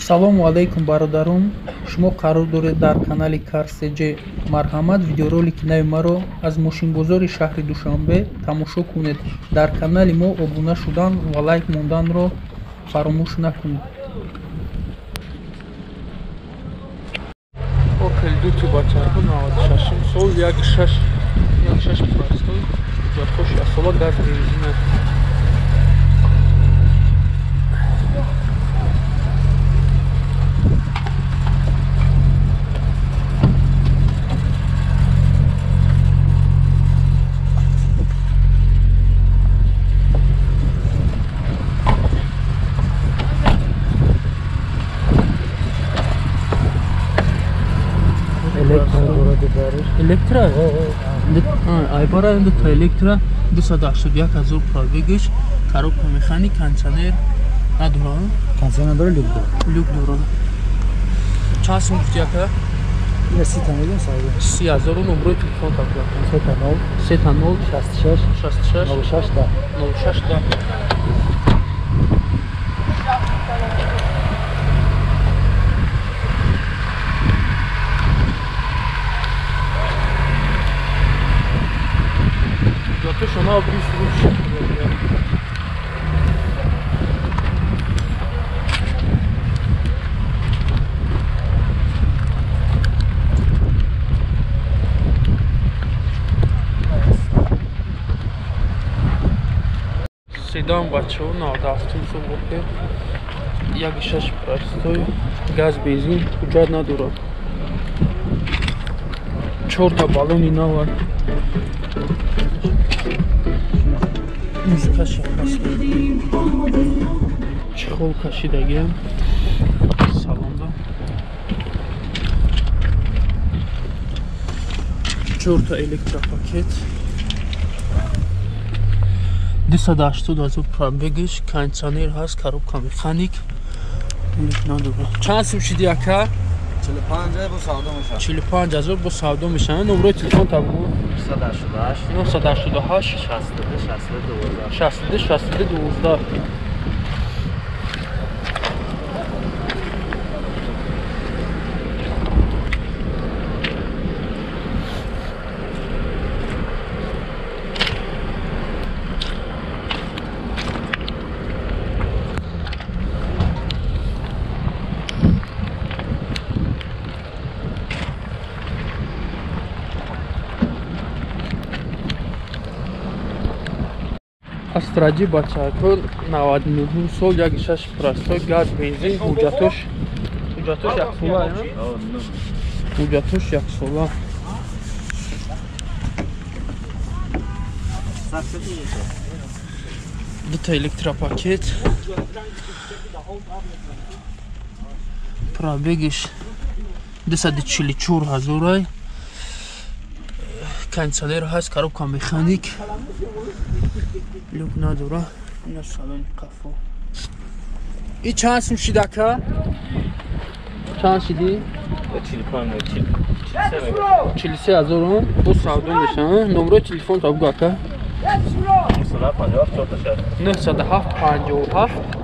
Салому алайкум, бародарон. Шумо қарор доред дар канали Карсеҷ. Марҳамат, видеоролики нави маро аз мошинбозори шаҳри Душанбе тамошо кунед. Дар канали мо обуна шудан ва лайк монданро фаромӯш накунед. Opel Duty бачаҳо 96 сол 1.6 1.6 простой ҷатош ясола газ бензина. Электро? Айбара инду та электро 281 ҳазор пробегиш, коробка механик, кондиционер надора. Кондиционер дора, люк дора. Люк дора. Чанд сум гуфти ака? Ина 30 та мегӯям, савдо. 30 ҳазор. Номрои телефон та бигӯ. 3 0 3 0 66 66 06 10 06 10. Она седан бачаҳо 97 сол Opel 1.6 простой газ бензин ҳуҷҷат надорад. 4 та баллони нав. Музыка шахас. Чехол кашидагиам. Салонда. 4 та электропакет. 280 ҳазор пробегиш, кондиционер ҳаст, коробка механик. Чанд сум шиди ака? 45 бо савдо мешавад. 45 ҳазор бо савдо мешавад. Номрои телефон та бигӯ. 988 988 62 62 12 62 62 12. Астраҷи бачаҳо 99 сол 1.6 простой газ бензин ҳуҷҷатош яксола, ҳуҷҷатош яксола. Дута электропакет. Пробегиш 244 ҳазорай. Кондиционер ҳаст, коробка механик. Люк надора. Ина салони қафо. И чанд сум шид ака? Чанд шиди? 45 43 ҳазор бо савдо мешавад. Номрои телефон та бигӯ ака. 957 907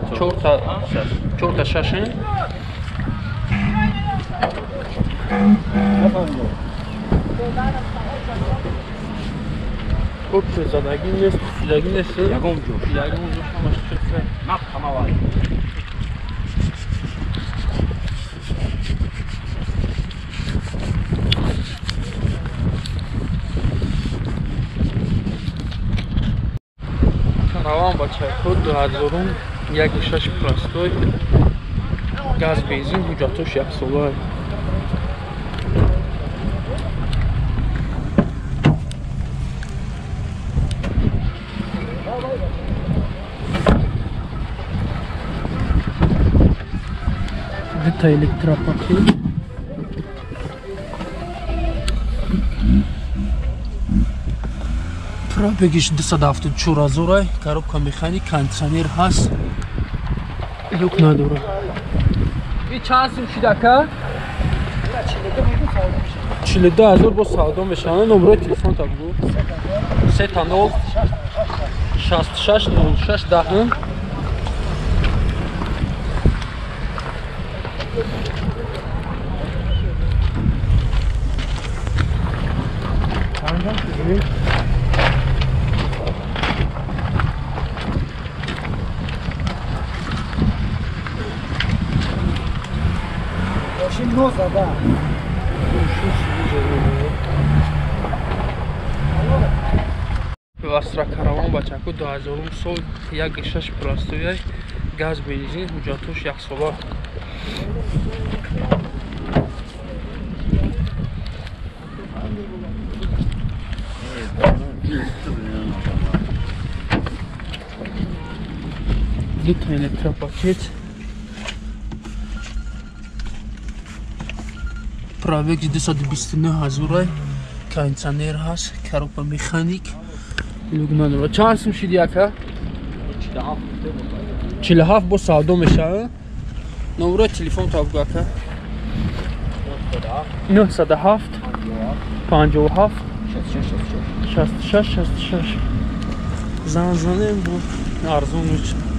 57 4 6. Опе задагӣ нест, пусидагӣ нест. Ягон ҷо. Ягон ҷо ҳамаш чирка. Нап ҳамавай. Караван бачаҳо 2000 1.6 простой газ бензин ҳуҷҷатош яксола. Дута электропакет. Пробегиш 274 ҳазорай, коробка механик, кондиционер ҳаст, люк надора. И чанд сум шид ака? 42 ҳазор бо савдо мешавад. Номрои телефон та бигӯ. 3 0 66 06 10. Астра Караван бачаку 2000 сол 1.6 простояй газ бензин ҳуҷҷатош яксола. Дута электропакет. Пробег 229 ҳазорай, кондиционер ҳаст, коробка механик. Люк надора. Чанд сум шиди ака? 47 бо савдо мешава. Номерои телефон та бигӯ ака. 907 57 66 66. Зан занем бо арзон мешава.